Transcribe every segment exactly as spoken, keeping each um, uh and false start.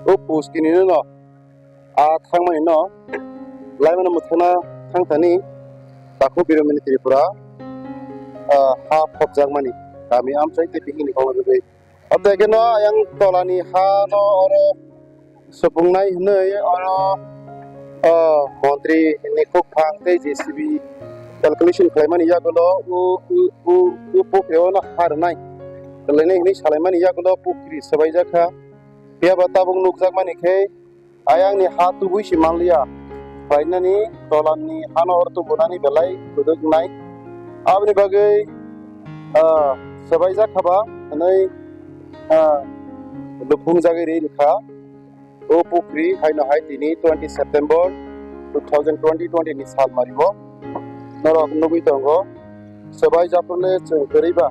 o post kinino no a thangmani no laimano mwthangna thangthani takhuk biromani Tripura, ah, ha phobjakmani kami amchai tei bihikni kokno rwgwi. Abdekeno ayang tolani ha no oro supungnai hinwi oro, ah, montri ni khukphang tei J C B calculation khlaimani yagulo u, u, u, u pukhrio no ha rwnai. Kwlainai hinwi salaimani yagulo pukhri swbaijak kha. Phiya ba tabuk nukjakmani khe ayangni ha tubui se manliya, khlainani tolani hano oro tubunani belai kwdwknai. Aboni bagwi, ah, swbaijak kha ba hwnwi, ah, luphungjagwi ri rwkha. O pukhri haino hai tini twenty September two thousand twenty twenty ni sal mario norok nugwi tongo. Swbaijak phano chwng kwrwi ba,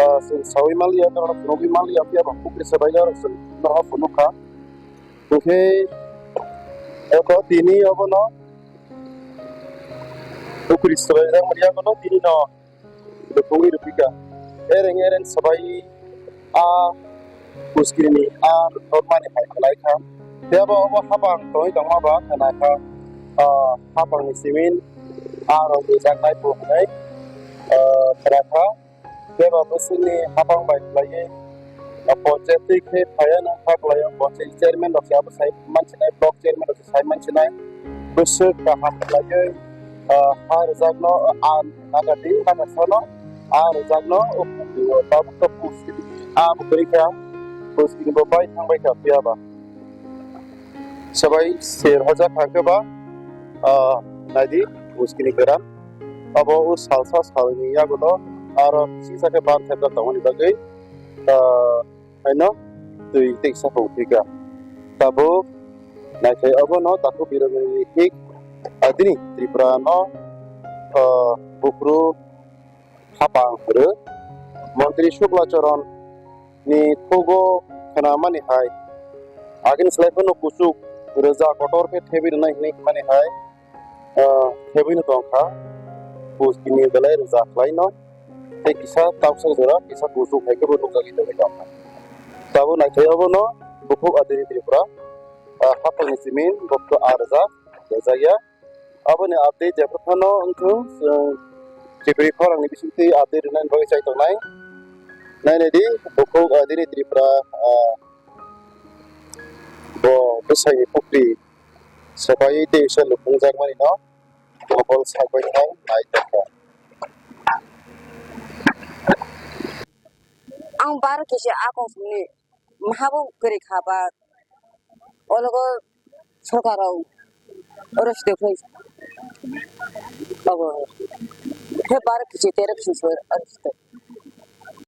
ah, chwng saui manliya, norok nugwi manliya, phiya ba pukhri swbaijak rok chwng norok phunukha. Hwnkhe eko tini obono pukhri swbaijak manya bono tini no lukungwi rwphikha. Ereng ereng swbai a puskrini a rwthormani hai khlai kha. Phiya ba obo hapang tongwi tongma ba khna kha, ah, hapangni simin a rok rwjaknai bo hwnwi, ah, khna kha. Phiya ba bwswkni hapang bai khlaiwi, ah, ponchayat twi khe phaiya nang kha khlaio, ponchayat chairman rok se abo sai mansinai, block chairman rok se sai mansinai. Bwswk kaham khlaiwi, ah, ha rwjakno, ah, nagadi nagasano, ah, rwjakno, o kukuo tabuk to puskini, ah, bo kwrwi kha, puskini bo bai thangbai kha phiya ba. Swbai se rwjak kha khe ba, ah, naidi, puskini kwran. Abo o salsa salni yagulo aro sisa khe bar thepjak tongmani bagwi, ah, haino twi teisa phung thwikha. Tabuk naithai obono takhuk birokni hik adini Tripura no, ah, buphuru hapang hwrwi montri Shukla Charan ni thugo khnamani hai, agini slai phano kuchuk rwja kotor khe thebwi rwnai hwnwi hwnmani hai, ah, thebwino tong kha, puskini belai rwja khlaino, tei kisa tauksa jora kisa kuchuk hai khe bo nukjagwi tongwi tong kha. Tabuk naithai obono bukhuk adini Tripura, ah, hapangni simin bokto a rwja rwjakya. Aboni update jephru phano wngthung, chwng Tripuri khorangni bisingtwi update rwnani bagwi chai tongnai. Nainai di, bukhuk, ah, adini Tripura, ah, bo bwsaini pukhri swpaiwi tei bisa lukungjakmani no mokol sakbai thang nai tongkha. Ang bar kisi akung sini mahabu kiri khaba ologo sorkar rok oro side phai abo he bar kisi tere kisi oro side.